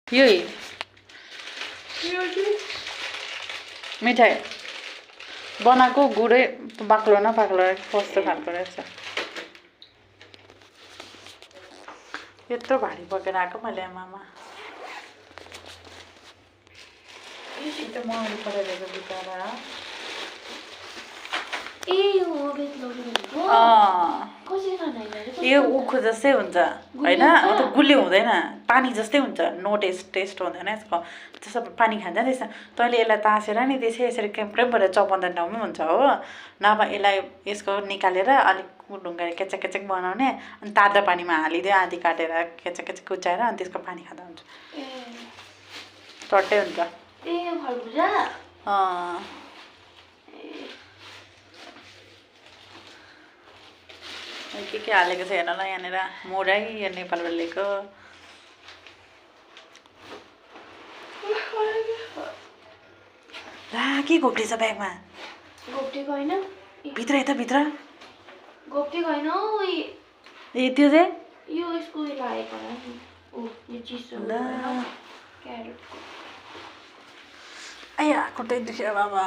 यही मिठाई बनाएको गुडै बाक्लो न पाक्लो कस्तो खालको रहेछ यत्रो भारी बोकेर आएको मैले आमामा त्यो मगाउनु परेको बिचरा यो उखु जस्तै हुन्छ होइन त गुलियो हुँदैन पानी जस्तै हुन्छ नो टेस्ट हुँदैन यसको जस्तो पानी खान्छ नि त्यसमा तैँले यसलाई तासेर नि त्यसै यसरी क्रेमक्रेमबाट चपाउँदा ठाउँमै हुन्छ हो नभए यसलाई यसको निकालेर अलिक ढुङ्गाले केचक केचक बनाउने अनि ताजा पानीमा हालिदियो आधी काटेर केचक केचक कुचाएर अनि त्यसको पानी खाँदा हुन्छ टट्टै हुन्छ के हालेको छ हेर्न ल यहाँनिर मोरै यो नेपालबाट ल्याएको ला के घोप्टेछ ब्यागमा घोप्टेको होइन भित्र यता भित्र घोप्टेको होइन ए त्यो चाहिँ यो यसको लागेको होला नि यो चिसो क्यारेटको आया खुट्टै दुख्यो बाबा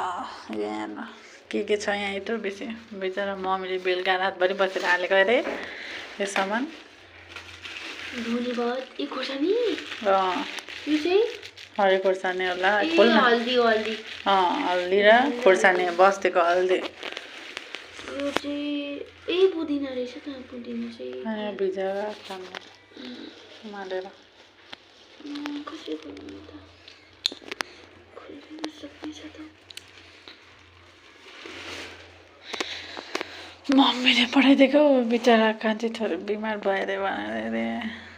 यहाँ के छ यहाँ यत्रो बेसी बिचरा मम्मीले बेलुका रातभरि बसेर हालेको अरे यो सामान धुली भात ए खोर्सानी यो चाहिँ हरियो खोर्सानी होला हल्दी हल्दी र खोर्सानी बस्तीको हल्दी यो चाहिँ पुदिना रहेछ त पुदिना चाहिँ भिजाएर मालेर कसरी बनाउनु त खोल्न सक्ने छ त मम्मीले पठाइदिएको बिचरा कान्छी छोरी बिमार भयो अरे भनेर